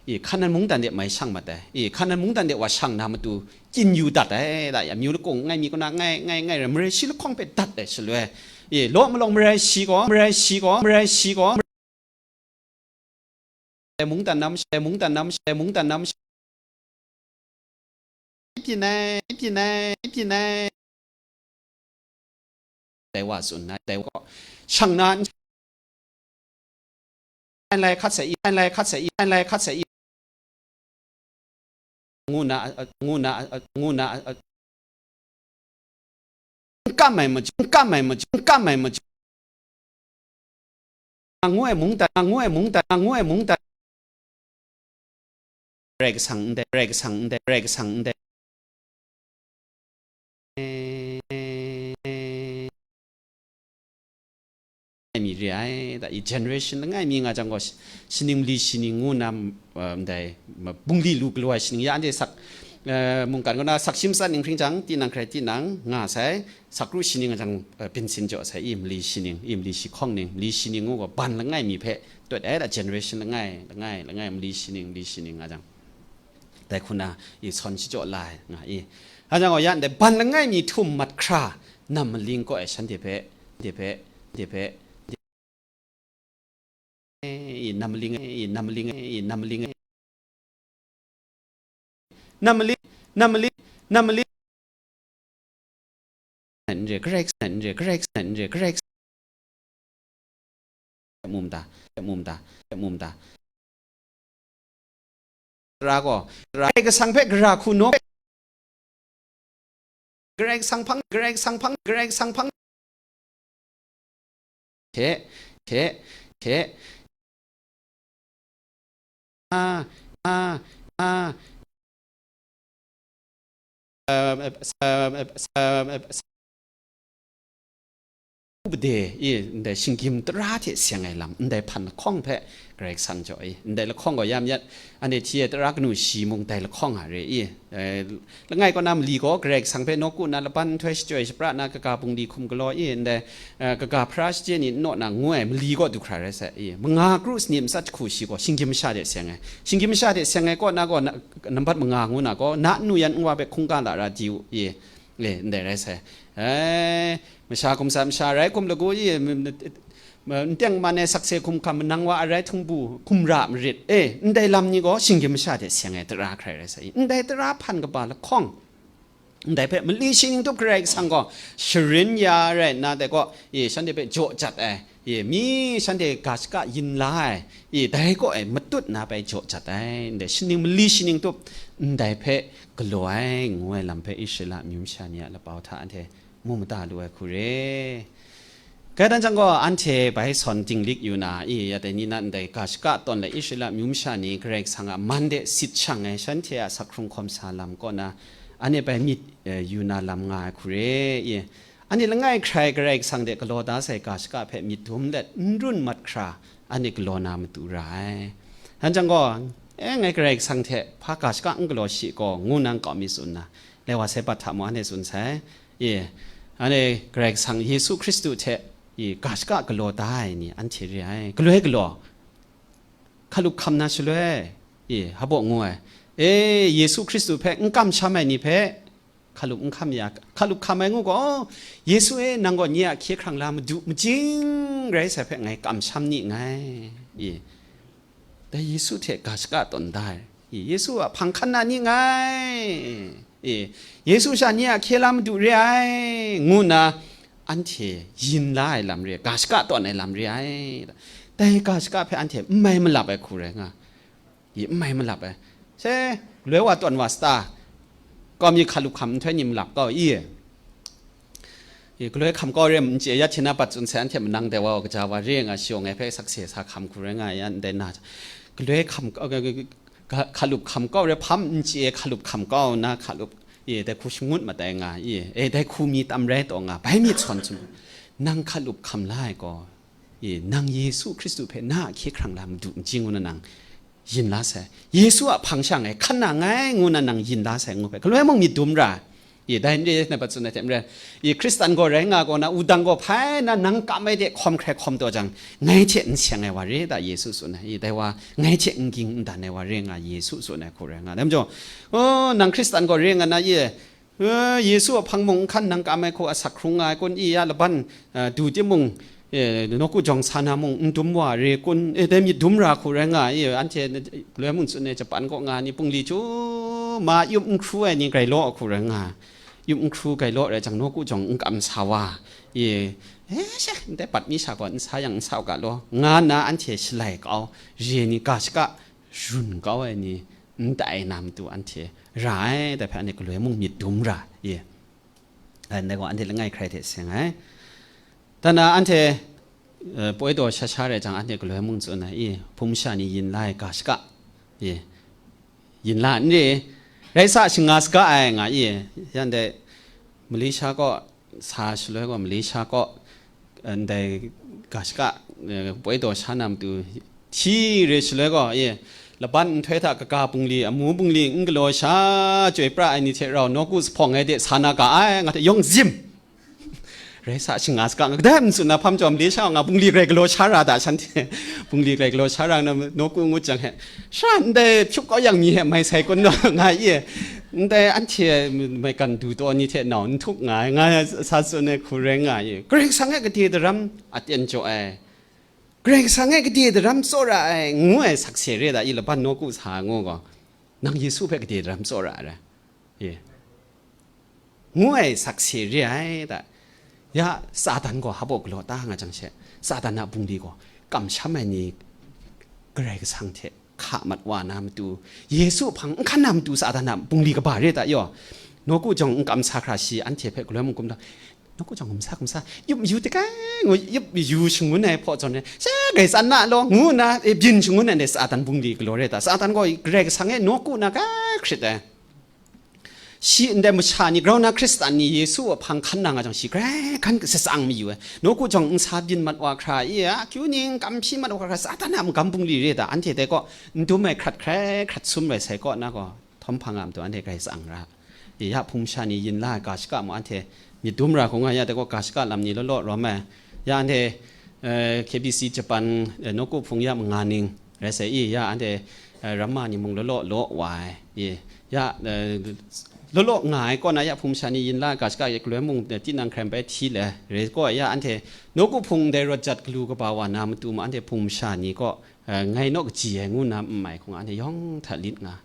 E, Hkanan mungdan de mai shang mat ai. E, Hkanan mungdan de wa shang na matu, kyin yu dat ai, da ya, amyu lakung ngai mi kaw na, ngai, ngai, ngai rai, marai shi lahkawng hpe dat ai shaloi, e, law malawng marai shi gaw, marai shi gaw, marai shi gaw, mungdan nam, mungdan nam, mungdan nam, byin ai, byin ai, byin ai. Dai wa tsun na, dai wa shang na, n lai hkat sai i, n lai hkat sai i, n lai hkat sai i, ngu na, ngu na, ngu na, n kam ai maju, n kam ai maju, n kam ai maju. Ngu ai mungdan, ngu ai mungdan, ngu ai mungdan. Karai Kasang ndai, Karai Kasang ndai, Karai Kasang ndai. Mi re ai, da i generation langai mi nga jang gaw, shi-, shining mali shining ngu na, uh, ndai, ma-, bungli lu galaw ai shining ya anhte sak, uh, mungkan kaw na sak shi matsat ning hpring jang, tinang hkrai tinang nga sai, sakru shining nga jang, uh, byin sin jaw sai, i mali shining, i mali shi hkawng ning, mali shining ngu gaw ban langai mi hpe tawt ai, da generation langai, langai, langai mali shining, mali shining nga jang. Dai hku na i sawn shachyaw la ai nga i. Nga jang gaw, ya ndai ban langai mi htum mat hkra, nam maling kaw ai shanhte hpe, de hpe, de hpe, i nam maling, i nam maling, i nam maling, nam maling, nam maling, nam maling. N re, Karai Kasang n re, Karai Kasang n re, Karai Kasang mum da, mum da, mum da. Ra gaw, Karai Kasang hpe gara hku naw, Karai Kasang hpang, Karai Kasang hpang, Karai Kasang hpang. Hte, hte, hte. A, a, a. Upade, i, ndai shinggyim tara hte seng ai lam, ndai hpan lahkawng hpe Karai Kasang jaw i, ndai lahkawng gaw ya myit, anhte hti e tara kanu shi mung dai lahkawng a re i, eh, langai kaw na mali gaw Karai Kasang hpe nawku na laban nhtoi shachyoi shapra na kaga bungli hkum galaw i, ndai, eh, kaga hpara shachye ni n naw na ngu ai mali gaw du hkra rai sai i, manga kru sanit matsat jahku shi gaw shinggyim masha de seng ai, shinggyim masha de seng ai kaw na gaw na, nambat manga ngu na gaw, na nnu yan nwa hpe hkungga lara di u i, e, ndai rai sai. E, masha hkum sa masha rai hkum lagu i, m-, m-, n teng man ai sakse hkum hkam manang wa arai htung bu hkum ra marit. E, ndai lam ni gaw shinggyim masha hte seng ai tara hkrai rai sai. Ndai tara hpan kaba lahkawng, ndai hpe mali shi ning tup Karai Kasang gaw sharin ya rai nna dai gaw, e, shanhte hpe jaw jat ai. E, mi shanhte ga shaka yin la ai, e, dai kaw e matut na bai jaw jat ai, ndai shaning mali shi ning tup ndai hpe galaw ai, ngu ai lam hpe Israela amyu masha ni a lapau hta anhte mu mada lu ai hku re. Gaidan jang gaw, anhte bai sawn dinglik yu na, e, ya dai ni na ndai ga shaka tawn let Israela amyu masha ni Karai Kasang a man de sit shang ai shanhte a sak hkrung hkawm sa lam kaw na, anhte bai myit, e, yu na lam nga ai hku re, e. Anhte langai hkrai Karai Kasang de galaw da sai ga shaka hpe myit dum let n run mat hkra, anhte galaw na matu ra ai. Hkan jang gaw, e, ngai Karai Kasang hte hpa ga shaka n galaw shi gaw, ngu nang kau mi tsun na, lai wa sai bat hta mung anhte tsun sai. E, anhte Karai Kasang Yesu Hkristu hte, e, ga shaka galaw da ai ni anhte re ai. Galoi galaw, hkalup hkam na shaloi, e, hpa baw ngu ai. E, Yesu Hkristu hpe n kamsham ai ni hpe, hkalup n hkam ya, hkalup hkam ai ngu gaw, "Yesu e, nang gaw nye a hkye hkrang la Madu majing rai sai hpe ngai kamsham ni nngai. E, dai Yesu hte ga shaka tawn da ai. E, Yesu a hpang hkan na ni nngai. E, Yesu sha nye a hkye la Madu re ai," ngu nna anhte yin la ai lam re, ga shaka tawn ai lam re ai. Dai ga shaka hpe anhte n mai malap ai hku rai nga. I, n mai malap ai. Se, galoi wa tawn wa sata, kau mi hkalup hkam nhtoi ni malap kau i? I, galoi hkam kau re n chye, ya hte na bat tsun sai, anhte manang dai wa, wa kaja wa re nga, shawng ai hpe sakse sa hkam hku rai nga ya, ndai na, galoi hkam, ga-, hkalup hkam kau re hpam n chye, hkalup hkam kau na, hkalup, i, dai hku shangut mat ai nga, i, e, dai hku mi tam rai taw nga, bai myit sawn tsun, nang hkalup hkam la ai gaw, e, nang Yesu Hkristu hpe na a hkye hkrang la Madu majing ngu na nang yin la sai. Yesu a hpang sha ngai hkan na nngai ngu na nang yin la sai ngu hpe, galoi mung myit dum ra. I, dai n re, na pat tsun ai hte maren, i, Hkristan gaw rai nga gaw na, wudang gaw hpai na nang kam ai de hkawm hkrai hkawm taw jang, ngai hte n seng ai wa re da, Yesu tsun ai. I, dai wa, ngai hte n ging n dan ai wa re nga, Yesu tsun ai hku rai nga. Dai majaw, o, nang Hkristan gaw re nga na, i, e, Yesu a hpang mung n hkan nang kam ai hku asak hkrung nga ai kun, i, ya laban, e, du timung, e, nawku jawng sa na mung n dum wa re kun, e, dai myit dum ra hku rai nga, i, anhte galoi mung tsun ai Japan kaw nga ni, bungli chyu ma yup n hkru ai ni grai law hku rai nga, yup n hkru grai law rai jang, nawku jawng n kam sa wa, i, e, she, ndai bat mi sha gaw n sa yang n sa u ga law, nga nna anhte shalai kau, re ni ga shaka, run kau ai ni, n tai na matu anhte ra ai, dai hpe anhte galoi mung myit dum ra, i, ndai gaw anhte langai hkrai hte seng ai. Dan na anhte, e, poi daw sha sha rai jang, anhte galoi mung tsun ai, i, hpung masha ni yin la ai ga shaka, i, yin la n re, rai sa shinga saga ai nga, i, yan dai Malaysia kaw sa shaloi gaw, Malaysia kaw, e, ndai ga shaka, e, poi daw sha na matu hti re shaloi gaw, i, laban nhtoi hta kaga bungli, amu bungli n galaw sha, chyoi pra ai ni hte rau nawku zuphpawng ai de sa na ga ai, nga hte yawng zim. Rai sa shinga saga nga, kadai n tsun na hpam chyawm, Malaysia nga bungli grai galaw sha ra da, shanhte bungli grai galaw sha ra na, nawku ngut jang he, sha ndai hpyuk kau yang mi he mai sai kun naw nga i, ndai anhte maigan du taw ni hte nau n htup nga ai, nga sa tsun ai hku rai nga i, Karai Kasang e gade daram a ten jaw ai, Karai Kasang e gade daram tsawra ai, ngu ai sakse re da, i laban nawku sa ngu gaw, nang Yesu hpe gade daram tsawra ai, i, ngu ai sakse re ai da. Ya, Satan gaw hpa baw galaw ta nga jang she, Satan a bungli gaw kamsham ai ni Karai Kasang hte hka mat wa na matu, Yesu hpang n hkan na matu Satan a bungli kaba re ta yaw. Nawku jawng n kam sa hkra shi anhte hpe galoi mung kum ta, nawku jawng n sa, n sa, yup yu tikai ngu, yup yu shangun ai hpaw zawn e, she grai tsan na law, ngu nna, e, byin shangun ai ndai Satan bungli galaw re ta. Satan gaw Karai Kasang e nawku na kai hkrit ai. Shi ndai masha ni, grau na Hkristan ni Yesu a hpang hkan na nga jang, shi grai hkan kasa tsang mayu ai. Nawku jawng n sa byin mat wa hkra, i, akyu ning kam hpyi mat wa hkra, Satan a magam bungli re ta, anhte dai kaw n dum ai hkrat hkrai hkrat sum rai sai kaw na gaw, htawm hpang a matu anhte grai tsang ra. I, ya hpung masha ni yin la ai ga shaka mung anhte myit dum ra hkung nga, ya dai kaw ga shaka lam ni law law rawm ai. Ya anhte, e, K B C Japan, e, nawku hpung ya manga ning rai sai i, ya anhte, e, ramma ni mung law law law wa ai. I, ya, e, law law nga ai kaw na, ya hpung masha ni yin la ai ga shaka ya galoi mung, e, tinang hkrai bai hti le, rai kaw ya anhte nawku hpung ndai rawt jat galu kaba wa na matu ma, anhte hpung masha ni kaw, e, ngai naw kaji ai ngu nna n mai hkung anhte yawng hta lit nga.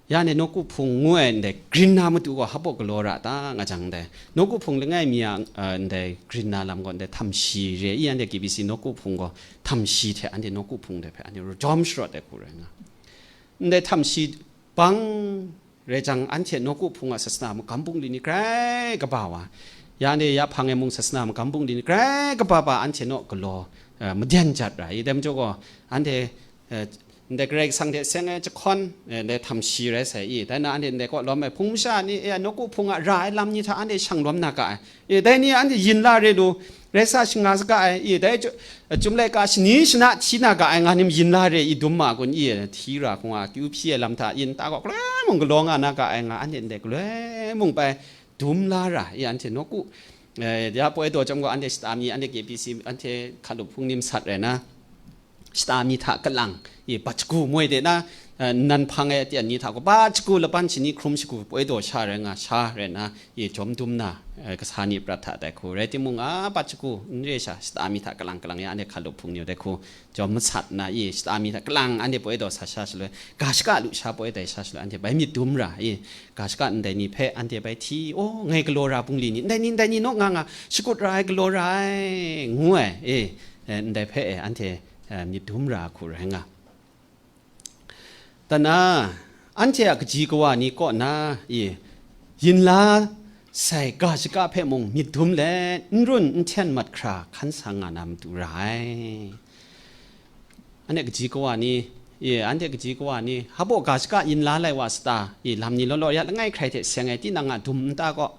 Ya anhte nawku hpung ngu ai ndai grin na matu gaw hpa baw galaw ra ta nga jang, ndai nawku hpung langai mi a, e, ndai grin na lam gaw ndai htam shi re i, anhte K B C nawku hpung gaw htam shi hte anhte nawku hpung dai hpe anhte jawm sharawt ai hku rai nga. Ndai htam shi bang rai jang, anhte nawku hpung a sasana magam bungli ni grai kaba wa, ya anhte ya hpang e mung sasana magam bungli ni grai kaba ba anhte naw galaw, e, maden jat ra i, dai majaw gaw, anhte, e, ndai Karai Kasang hte seng ai jahkawn, e, ndai htam shi rai sai i, dai na anhte ndai kaw lawm ai hpung masha ni, e, nawku hpung a ra ai lam ni hta anhte shang lawm na ga ai, e, dai ni anhte yin la re lu, rai sa shinga saga ai, i, dai ju-, Chyum laika shani shana hti na ga ai nga nim yin la re i dum ma kun, i, hti ra hkung a, akyu hpyi ai lam hta, i, nta gaw galoi mung galaw nga na ga ai nga, anhte ndai galoi mung bai dum la ra, i, anhte nawku, e, ya poi daw chyawm gaw, anhte shata mi, anhte K B C, anhte hkalup hpung ni masat rai na, shata mi hta kalang, i, bat shagu moi de na, e, nan hpang ai aten ni hta gaw, bat shagu laban shani hkrum shagu poi daw sha rai nga, sha rai na, i, jawm dum na, e, kasa ni prat hta dai hku rai timung, a, bat shagu n re sha, shata mi hta kalang kalang ya, anhte hkalup hpung ni dai hku jawm masat na, i, shata mi hta kalang anhte poi daw sa sha shaloi, ga shaka lu sha poi dai sha shaloi, anhte bai myit dum ra, i, ga shaka ndai ni hpe anhte bai hti, o, ngai galaw ra bungli ni, ndai ni, ndai ni naw nga nga, shakut ra ai, galaw ra ai, ngu ai, e, e, ndai hpe, e, anhte, e, myit dum ra hku rai nga. Dan na, anhte a kaji kawa ni kaw na, i, yin la sai ga shaka hpe mung myit dum let, n run n hten mat hkra hkan sa nga na matu ra ai. Anhte kaji kawa ni, i, anhte kaji kawa ni, hpa baw ga shaka yin la lai wa sata, i, lam ni law law ya langai hkrai hte seng ai, tinang a dum nta kaw,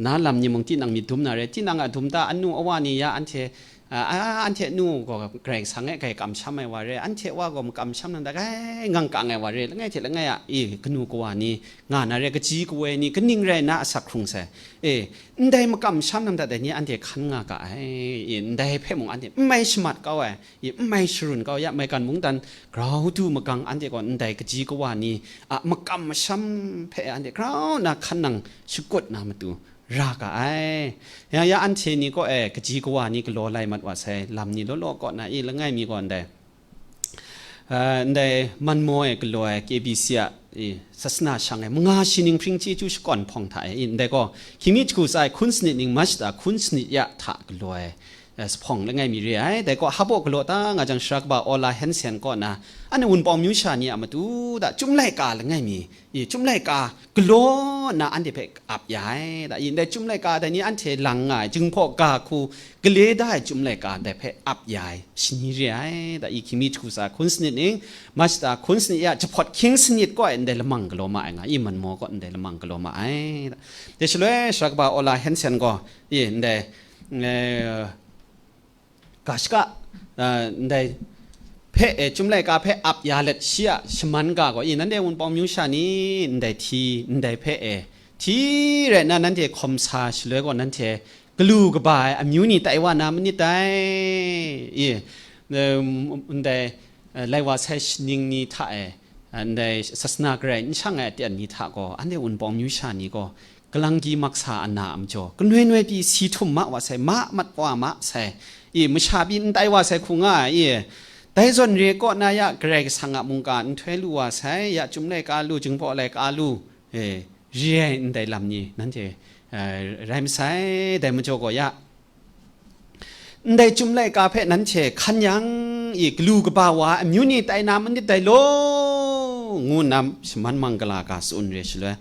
na lam ni mung tinang myit dum na re, tinang a dum nta anu awa ni ya anhte, a, a, anhte nu gaw Karai Kasang e grai kamsham ai wa re, anhte wa gaw makam sham nang da, grai ngang kang ai wa re, langai hte langai a, i, kanu kawa ni, nga na re, kaji kawoi ni, kaning rai nna asak hkrung sai. E, ndai makam sham nang da, dai ni anhte hkan nga ga ai, i, ndai hpe mung anhte n mai shamat kau ai, i, n mai sharun kau ya, maigan mungdan grau du magang anhte gaw ndai kaji kawa ni a makam masham hpe anhte grau nna hkan nang shakut na matu ra ga ai. Ya, ya anhte ni kaw e kaji kawa ni galaw lai mat wa sai, lam ni law law kaw na i langai mi gaw ndai, ah, ndai Manmaw e galaw ai K B C a, i, sasana shang e manga shi ning hpring chyeju shakawn hpawng hta e, i, ndai gaw, hkying mi jahku tsa ai hkun sanit ning March da hkun sanit ya hta galaw ai, eh, sa hpawng langai mi re ai. Dai kaw, hpaw galaw ta nga jang, sara kaba Ola Hansen kaw na, anhte Wunpawng amyu sha ni a matu da, Chyum laika langai mi, i, Chyum laika galaw nna anhte hpe ap ya ai da, i, ndai Chyum laika dai ni anhte lang nga ai, Jinghpaw ga hku gale da ai Chyum laika dai hpe ap ya ai shani re ai da, i, hkying mi jahku tsa hkun sanit ning, March da hkun sanit ya jahpawt hkying sanit kaw e ndai lamang galaw ma ai nga, i, Manmaw kaw ndai lamang galaw ma ai da. Dai shaloi, sara kaba Ola Hansen gaw, i, ndai, eh, ga shaka, ah, ndai hpe, eh, Chyum laika hpe ap ya let, shi a shaman ga gaw, i, nanhte Wunpawng amyu sha ni, ndai hti, ndai hpe, eh, hti rai nna nanhte hkawm sa shaloi gaw, nanhte galu kaba ai amyu ni tai wa na manit dai? I, em, ndai, eh, lai wa sai shaning ni hta e, eh, ndai sasana garai n shang ai aten ni hta gaw, anhte Wunpawng amyu sha ni gaw, Kalanggi maksa ana a majaw, kanoi noi pyi si htum ma wa sai, ma mat wa ma sai, i, masha pyi n tai wa sai hku nga ai, i, dai zawn re kaw na ya, Karai Kasang a mungga nhtoi lu wa sai, ya Chyum laika lu, Jinghpaw laika lu, e, re ai ndai lam ni nanhte, eh, rai masai, dai majaw gaw ya, ndai Chyum laika hpe nanhte hkan yang, i, galu kaba wa amyu ni tai na manit dai law, ngu nna shaman manggala ga tsun re shaloi,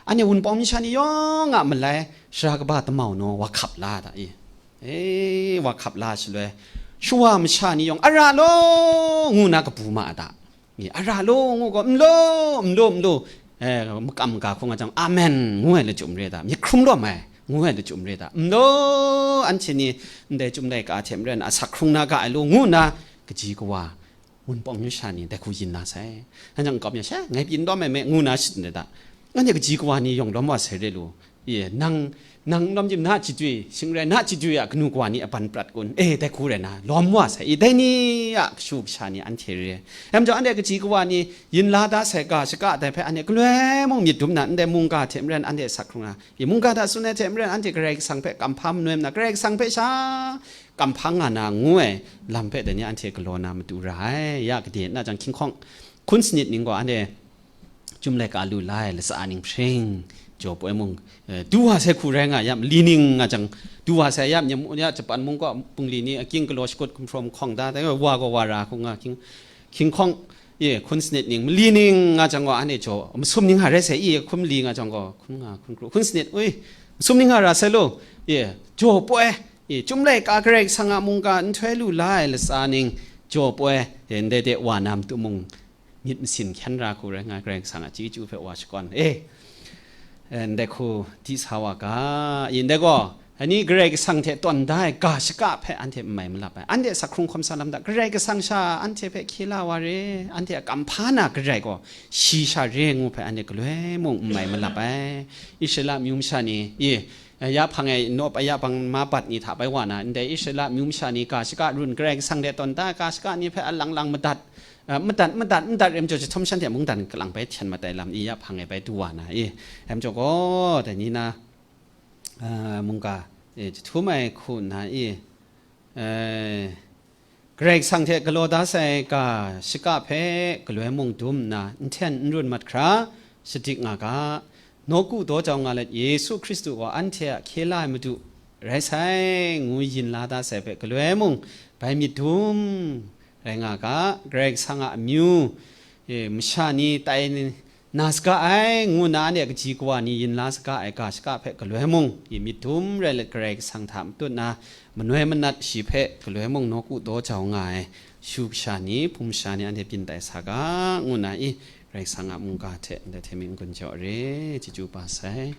anhte Wunpawng amyu sha ni yawng a malai, sara kaba damau naw wa hkap la da, i, e, wa hkap la shaloi, shawa masha ni yawng, "A ra law," ngu nna kabu ma a da. Ni, "A ra law," ngu gaw, "N law, n law, n law, eh, makam ga hku nga jang, amen," ngu ai lachyum re da, myit hkrum lawm ai, ngu ai lachyum re da, "N law, anhte ni ndai Chyum laika hte maren asak hkrung na ga ai law," ngu nna, kaji kawa, Wunpawng amyu sha ni dai hku yin na sai. Anhte nkau mi, "She, ngai pyi n lawm ai me," ngu nna shut ndai da. Anhte kaji kawa ni yawng lawm wa sai re lu. Ye, nang, nang n lawm jim na chadwi, shing rai na chadwi a kanu kawa ni a ban prat kun? E, dai hku rai na, lawm wa sai. I, dai ni a kashu kasha ni anhte re. Yam jaw, anhte kaji kawa ni yin la da sai ga shaka dai hpe anhte galoi mung myit dum na, ndai mungga hte maren anhte sak hkrung na, i, mungga hta tsun ai hte maren anhte Karai Kasang hpe kamhpa manoi na, Karai Kasang hpe sha kamhpa nga na ngu ai lam hpe dai ni anhte galaw na matu ra ai. Ya gade na jang, hkying hkawng hkun sanit ning gaw anhte Chyum laika lu la ai latsa ning hpring, jaw poi mung, eh, du wa sai hku rai nga yam, li ning nga jang, du wa sai yam, nyam ya Japan mung kaw bungli ni aking galaw shakut hkum hpraw mahkawng da, dai wa gaw wa ra hku nga, hkying, hkying hkawng, ye, hkun sanit ning, mali ning nga jang gaw, anhte jaw, masum ning nga rai sai, i, hkun mali nga jang gaw, hkun nga, hkun kru, hkun sanit, ui, masum ning nga ra sai lo, ye, jaw poi, ye, Chyum laika Karai Kasang a mungga nhtoi lu la ai latsa ning, jaw poi, ye, ndai de wa na matu mung, myit masin hkyen ra hku rai nga, Karai Kasang a chyeju hpe wa shakawn, e, eh, ndai hku di sa wa ga, i, ndai gaw, ani Karai Kasang hte tawn da ai ga shaka hpe anhte n mai malap ai, anhte asak hkrung hkawm sa lam da, Karai Kasang sha anhte hpe hkye la wa re, anhte a kamhpa na Karai gaw shi sha re ngu hpe anhte galoi mung n mai malap ai. Israela amyu masha ni, i, ya hpang e nawp ai, ya hpang ma bat ni hta bai wa na, ndai Israela amyu masha ni ga shaka run, Karai Kasang hte tawn da ai ga shaka ni hpe alang lang madat, a, madat, madat, madat rem jaw, jahtum shanhte mungdan kalang bai hten mat ai lam i ya hpang e bai du wa na i, rem jaw gaw, dai ni na, a, mungga, e, jahtum ai hku nna i, e, Karai Kasang hte galaw da sai ga shaka hpe galoi mung dum nna, n hten n run mat hkra, shadik nga ga, nawku daw jau nga let, Yesu Hkristu gaw anhte a hkye la ai Madu rai sai, ngu yin la da sai hpe galoi mung bai myit dum rai nga ga, Karai Kasang a amyu, e, masha ni tai na saga ai, ngu nna anhte kaji kawa ni yin la saga ai ga shaka hpe galoi mung, i myit dum rai let Karai Kasang hta matut na, manoi manat shi hpe galoi mung nawku daw jau nga ai shu kasha ni, hpung masha ni anhte byin tai sa ga, ngu nna i Karai Kasang a mungga hte ndai hte myi n-gun jaw re, chyeju ba sai.